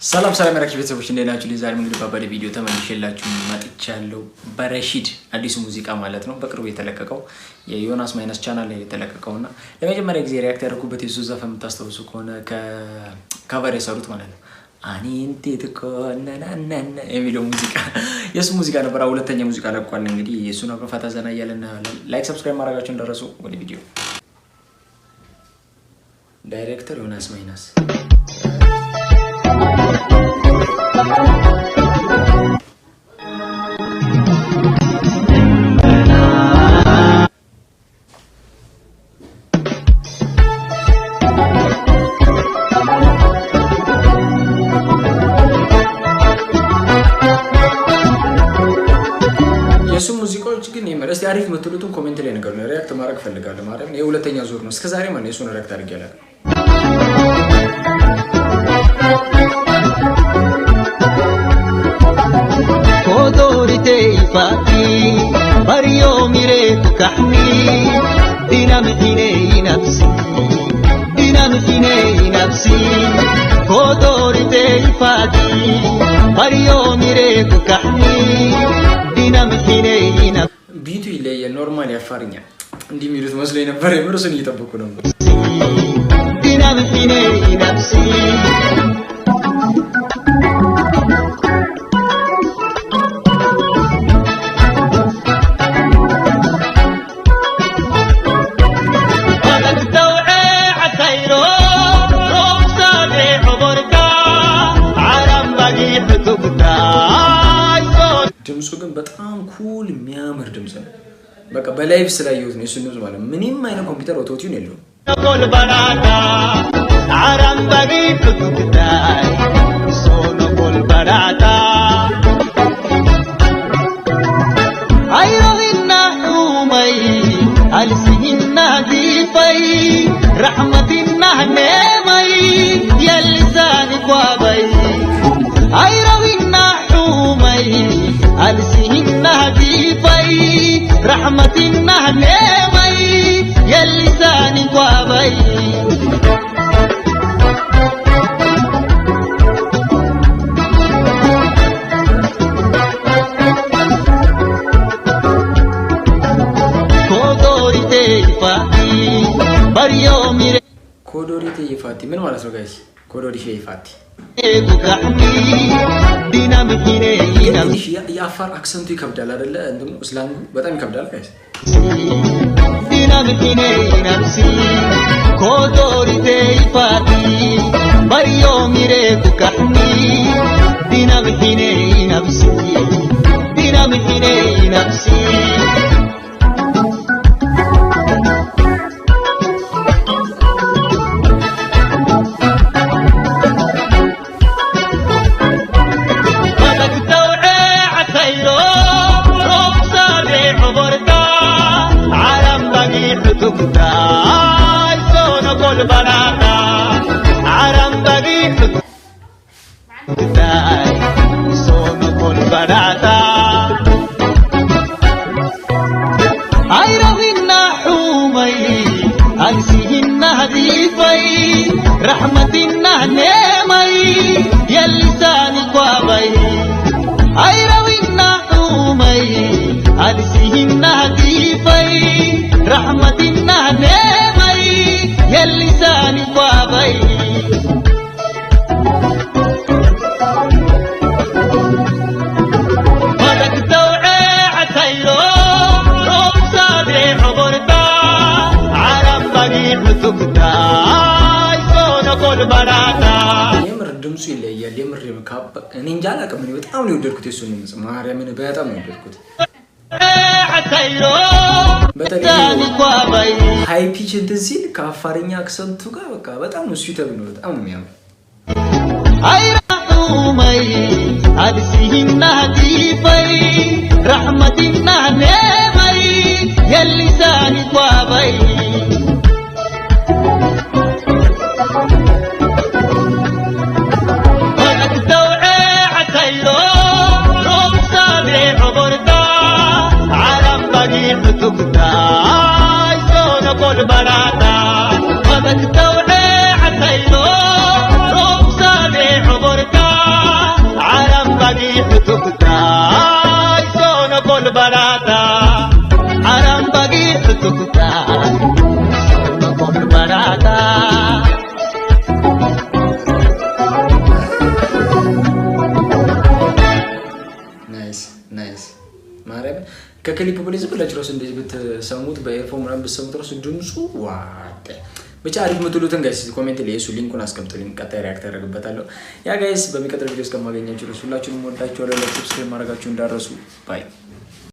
ሰላም ሰላም የራኪ ቤተሰቦች፣ እንዴት ናችሁ? ዛሬ እንግዲህ ባበደ ቪዲዮ ተመልሼላችሁ መጥቻለሁ። በረሺድ አዲሱ ሙዚቃ ማለት ነው፣ በቅርቡ የተለቀቀው የዮናስ ማይነስ ቻናል ላይ የተለቀቀው እና ለመጀመሪያ ጊዜ react ያደረኩበት የሱ ዘፈን የምታስታውሱ ከሆነ ከ cover የሰሩት ማለት ነው፣ አኒንቴት ኮነናነነ የሚለው ሙዚቃ የእሱ ሙዚቃ ነበር። ሁለተኛ ሙዚቃ ለቋል። እንግዲህ የእሱን አብረን ፈታ ዘና እያለን እናያለን። Like፣ subscribe ማድረጋችሁ እንዳትረሱ። ወደ ቪዲዮ። ዳይሬክተር ዮናስ ማይነስ። የእሱ ሙዚቃዎች ግን የምር እስቲ አሪፍ የምትሉትን comment ላይ ነገር ነው። React ማድረግ እፈልጋለሁ። ማለት የሁለተኛ ዙር ነው። እስከዛሬ ማለት የእሱን react አድርጌ አላውቅም። Kodorite ifati baryo miretu kahmi dinamtine nafsi dinamtine nafsi kodorite ifati baryo miretu kahmi dinamtine nafsi. Beat ኡ ይለያል። Normal ያፋርኛ እንዲህ የሚሉት መስሎኝ ነበር። የምር እሱን እየጠበኩ ነበር። dinamtine nafsi. ድምፁ ግን በጣም cool የሚያምር ድምፅ ነው። በቃ በ live ስላየሁት ነው የሱን ድምፅ ማለት ምንም አይነት ኮምፒውተር autotune የለውም። ኮዶሪቴ ይፋቲ ምን ማለት ነው guys? ኮዶሪቴ ይፋቲ የአፋር accent ኡ ይከብዳል አይደለ? እንትኑ slang ኡ በጣም ይከብዳል guys። ኮዶሪቴ ይፋቲ baryo miretu kahmi dinamtine nafsi dinamtine nafsi. የምር ድምፁ ይለያል። የምር እኔ እንጃ አላውቅም። እኔ በጣም ነው የወደድኩት የእሱን ድምፅ፣ ማርያምን በጣም ነው የወደድኩት። በተለይ high pitch እንትን ሲል ከአፋርኛ accent ኡ ጋር በቃ በጣም ነው suitable ነው። በጣም ነው የሚያምር። ሰው መሆን መራታ። Nice, nice። ማርያም ከክሊፕ በላይ ዝም ብላችሁ ራሱ እንደዚህ ብትሰሙት፣ በ earphone ምናምን ብትሰሙት ራሱ ድምፁ ዋጠ። ብቻ አሪፍ የምትሉትን guys comment ላይ የሱ link ኡን አስቀምጡልኝ። ቀጣይ react ያደርግበታለሁ። Yeah guys፣ በሚቀጥለው ቪዲዮ እስከማገኛችሁ ድረስ ሁላችሁንም ወዳችኋለሁ። Like፣ subscribe ማድረጋችሁ እንዳትረሱ። Bye.